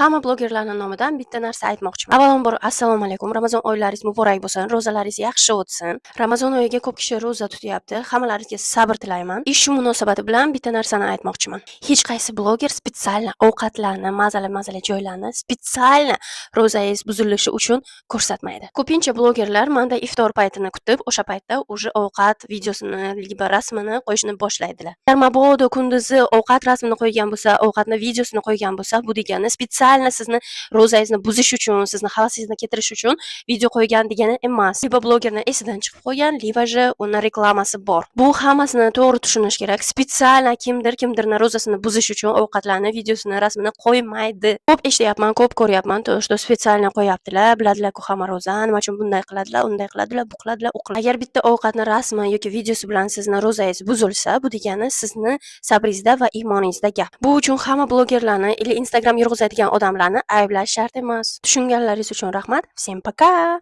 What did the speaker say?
Hamma blogerlarni nomidan bitta narsa aytmoqchiman. Avvalambor, assalomu alaykum. Ramazon oylaringiz muborak bo'lsin, ro'zalaringiz yaxshi o'tsin. Ramazon oyiga ko'p kishi ro'za tutyapti. Hammalaringizga sabr tilayman. И shu munosabati bilan bitta narsani aytmoqchiman. Hech qaysi bloger специально ovqatlarni, mazali-mazali joylarni специально ro'zangiz buzilishi uchun ko'rsatmaydi. Ko'pincha blogerlar manda iftor paytini kutib, o'sha paytda уже ovqat videosini либо rasmini qo'yishni boshlaydilar. Agar mabodo kunduzi ovqat rasmini qo'ygan bo'lsa, ovqatni videosini qo'ygan bo'lsa, bu degani специально sizni ro'zangizni buzish uchun, sizni havasingizni keltirish uchun video qo'ygan degani emas. Либо blogerni esidan chiqib qo'ygan, либо же uni reklamasi bor. Bu hammasini to'g'ri tushunish kerak. Специально kimdir kimdirni ro'zasini buzish uchun ovqatlarni videosini, rasmini qo'ymaydi. Ko'p eshityapman, ko'p ko'ryapman, то что специально qo'yaptilar, biladilar-ku hamma ro'za, nima uchun bunday qiladilar, unday qiladilar, bu qiladilar, u qiladilar. Agar bitta ovqatni rasmi yoki videosi bilan sizni ro'zangiz buzilsa, bu degani sizni sabringizda va iymoningizda gap. Bu uchun hamma blogerlarni или Instagram yurg'izadigan odamlarni ayblash shart emas. Tushunganlaringiz uchun rahmat. Всем пока!